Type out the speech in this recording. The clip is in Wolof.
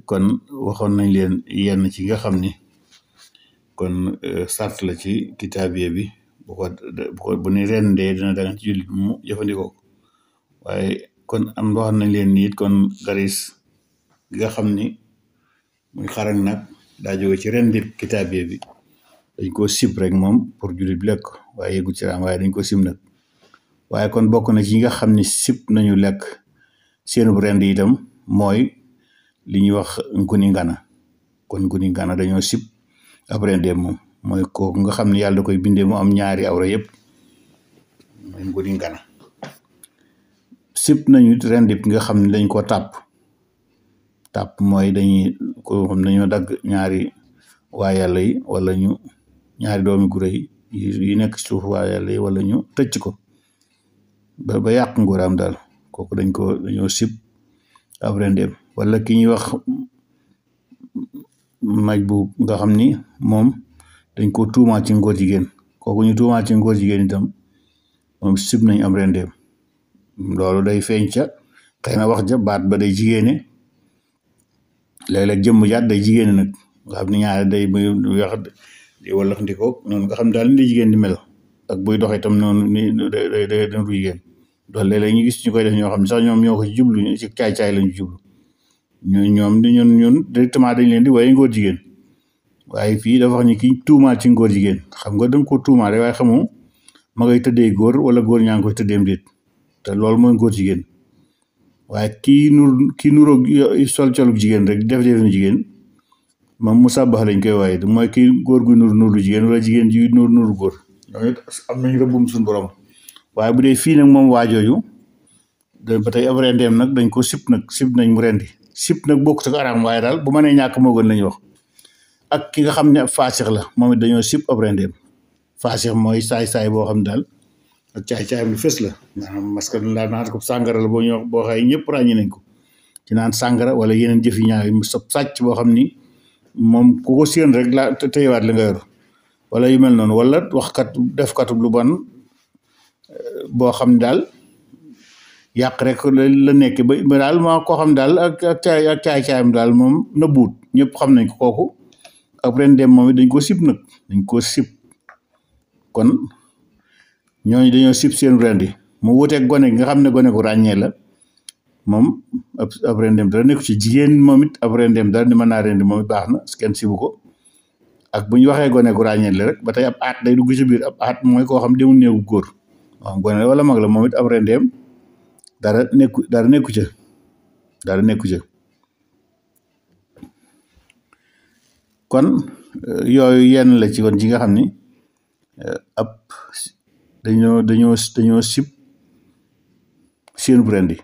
kon waxoon nañ leen yenn ci nga xam ni kon sart la ci kitaabiya bi bu ni rendee dina dagan ci jullit mu jëfandikoo waaye kon waxoon nañ leen niit kon garis gi nga xam ni muy xar ak nag daa jóge ci rendi kitaabiya bi dañ ko sib rek moom pour jullit bi lekk waaye yëgul ci raam waaye dañ ko sib nag waaye kon bokk na ci yi nga xam ni sib nañu lekk seenub rend itam mooy li ñuy wax nguni ngana kon nguni ngana dañoo sib ab rendeem moom mooy kooku nga xam ne yàlla da koy bindee mu am ñaari awra yëpp mooy nguni ngana sib nañu rendib nga xam ne dañ ko tàpp mooy dañoo dagg ñaari waa yàlla yi wala ñu ñaari doomi gure yi nekk ci suuf waa yàlla yi wala ñu tëcc ko ba yàq nguuraam daal kooku dañoo sib ab rendeem wala ki ñuy wax maj bu nga xam ni moom dañ ko tuumaal ci ngóor jigéen kooku ñu tuumaal ci ngóor jigéen itam moom sib nañ am rendeem loolu day feeñ ca xëy na wax ja baat ba day jigéene léeg-léeg jëmm jaat day jigéene nag nga xam ni ñaare day muy wax di walax ndiko noonu nga xam daal ni di jigéen di mel ak buy dox itam noonu ni day du jigéen loolu léeg-léeg ñu gis ñu koy def ñoo xam ne sax ñoom ñoo ko ci jublu ci caay-caay lañu jublu ñun directement dañ leen di waaye ngóor jigéen waaye fii dafa wax ni ki tuumaal ci ngóor jigéen xam nga danga ko tuumaal rek waaye xamu ma ngay tëddee góor wala góor ñaa ngi koy tëddeem déet te loolu mooy ngóor jigéen waaye kii nuroog sol colub jigéen rek def jigéen moom mu sàbbax lañ koy waaye mooy kii góor gu nuru jigéen wala jigéen ji nuru góor ñooñu am nañ rëbbum suñu borom waaye bu dee fii nag moom waajooju ba tey ab rendeem nag dañ ko sib nañ mu rendi sib nag bokkut ak araam waaye daal bu mënee ñàkk moo gën lañuy wax ak ki nga xam ne ab faasix la moom it dañoo sib ab rendeem faasix mooy saay-saay boo xam ne daal ak caay-caayam lu fës la maanaam parce que laa naan ko sàngara la boo xëy ñëpp ràññi nañ ko ci naan sàngara wala yeneen jëf yi ñaaw yi sàcc boo xam ni moom ku ko séen rek la téyewaat li nga yor wala yu mel noonu wala defkatu lu bon boo xam ne daal yàq rek la nekk ba daal moo koo xam daal ak caay-caayam daal moom nëbbuut ñëpp xam nañ ko kooku ak rendeem moom it dañ ko sib nag dañ ko sib kon ñooñu dañoo sib seen rendi mu wuteeg gone gi nga xam ne gone gu ràññee la moom ab rendeem dara nekku ci jigéen moom it ab rendeem dara ni mën naa rendi moom it baax na kenn sibu ko ak bu ñu waxee gone gu ràññee la rek ba tey ab aat day dugg ci biir ab aat mooy koo xam demul néegu góor waaw gone wala mag la moom it ab rendeem dara nekku ca kon yooyu yenn la ci kon ci nga xam ni ab dañoo sib seen rendi